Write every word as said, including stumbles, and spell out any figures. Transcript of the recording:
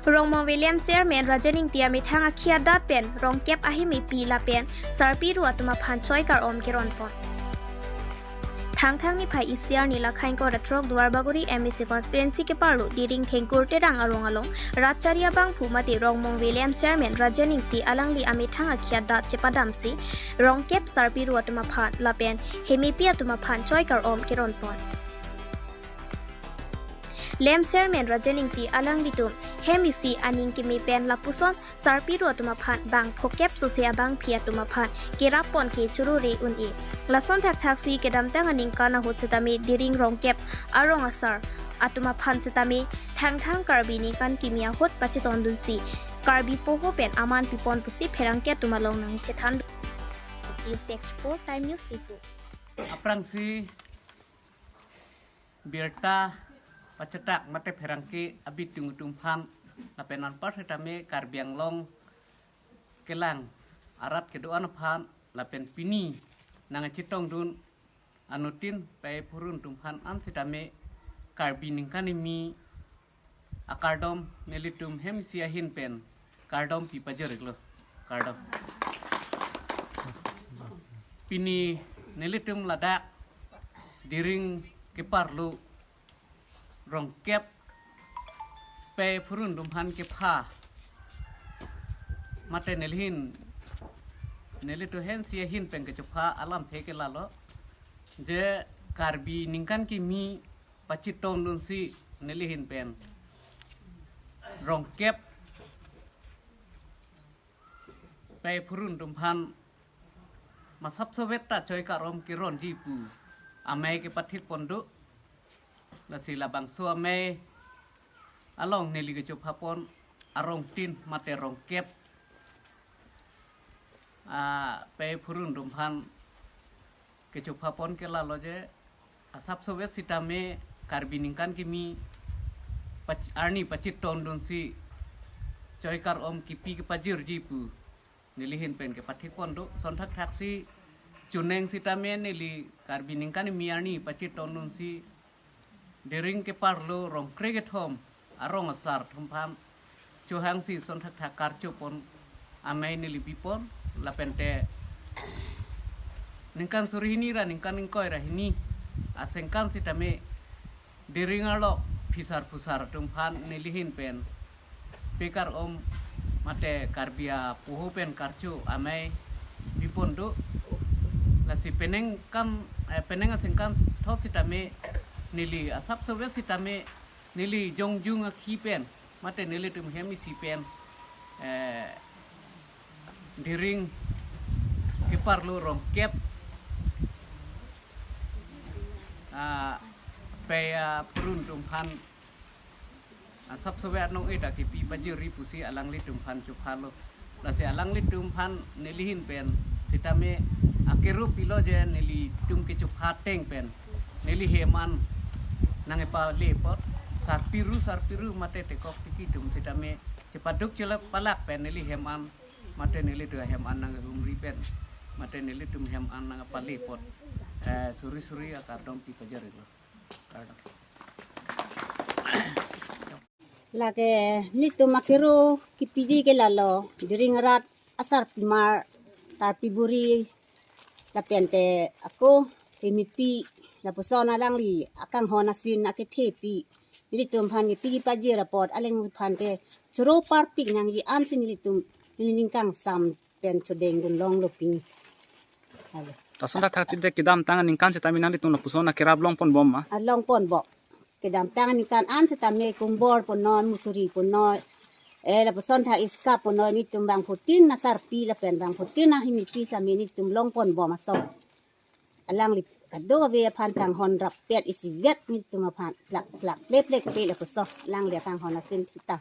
Rongmong Valley M C Chairman Rajen Ingti amethang akhia dat pen rongkep ahimepi lapen sarpi ru atum aphan choi kar-om keron pon. Thangthang niphai isi arni lakhai ingkoi ra throk Duarbagori M A C constituency keparlo Diring Thengkur Terang arong along rat chari abangphu mate Rongmong Valley M C Chairman Rajen Ingti alangli amethang akhia dat chepadamsi rongkep sarpi ru atum aphan lapen hemepi atum aphan choi kar-om keron pon. Valley M C Chairman Rajen Ingti alanglitum hem isi aning keme pen lapuson sarpi ru atum aphan bang phokep sose abangpi atum aphan kerap pon ke choro re un-e. Lason thakthaksi kedamtang aningkan ahut setame Diring rongkep arong asar atum aphan setame Thangthang Karbi ningkan kimi ahut pachetongdunsi Karbi poho pen aman pipon pusi pherangke atum along nangchethan. News Desk Report, Time News Diphu. Aphrangsi birta pachetak mate pherangke abitung atum aphan lapen anpar setame Karbi Anglong kelang arat kedo-an aphan lapen pini nangchetongdun anuttin pei phurun atum aphan an setame Karbi ningkan kimi akardom nelitum hem isi ahin pen kardom pipajir-iklo. Kardom. Pini nelitum ladak Diring keparlo rongkep pei phurun atum aphan kepha mate nelihin nelitum hem isi ahin pen kechopha alamthe ke lalo je Karbi ningkan kimi pachetongdunsi nelihin pen rongkep pei phurun atum aphan masap sovet ta choi kar-om keronji pu amei kepathik pon do. Lasi labangso amei along neli kechopha pon arongtin mate rongkep, ah, pei phurun atum aphan kechopha pon ke lalo je asap sovet setame Karbi ningkan kimi pach-, arni pachetongdunsi choi kar-om kipi kepajirji pu nelihin pen kepathik pon do. Lason thakthaksi chuneng setame neli Karbi ningkan kimi arni pachetongdunsi Diring keparlo rong krekethom arong asar atum aphan chohangsi lason thakthak karcho pon amei neli bipon lapente ningkan suri hini ra ningkan ingkoi ra hini asengkan setame Diring arlo phisar phusar atum aphan nelihin pen pei kar-om mate Karbi apoho pen karcho amei bipon do. Lasi penang kan, eh, penang asengkan thot setame neli asap sovet setame neli jongjung akhi pen mate nelitum hem isi pen, eh, Diring keparlo rongkep, ah, pei, ah, phurun atum aphan asap sovet anong ita kipi pajirji pusi alanglitum aphan chophalo. Lasi alanglitum aphan nelihin pen setame akero pilo je nelitum kechopha ateng pen neli hem an nangkepale apot sarpi ru sarpi ru mate tekok tiki atum setame chepaduk chelap palak pen neli hem an mate nelitum hem an nanghumri pen mate nelitum hem an nangkepale apot, eh, suri suri akardom pipajir-iklo. Kardom. Lake nelitum akero kipiji ke lalo, Diring arat asarpimar, sarpi buri, lapente ako hemepi, lapuson alangli akanghon asin akethepi nelitum aphan kipi kipajir apot alangliphan ke choro parpik nangji ansi nelitum neli ning kangsam pen chodengdun longlo pini. Halo. Lason thakthak chide kedamtang aningkan setame nanglitum lapuson akerap long pon bom ma? Ah, long pon bom. Kedamtang aningkan an setame kumbor punon, musuri punon, eh, lapuson tha iska punon, nelitum bangphutin asarpi lapen bangphutin ahemepi setame nelitum long pon bom ason. Alangli kadokave aphan kanghon rappet isivet nelitum aphan plak plak plek plek pe lapuson alangli akanghon asin sita.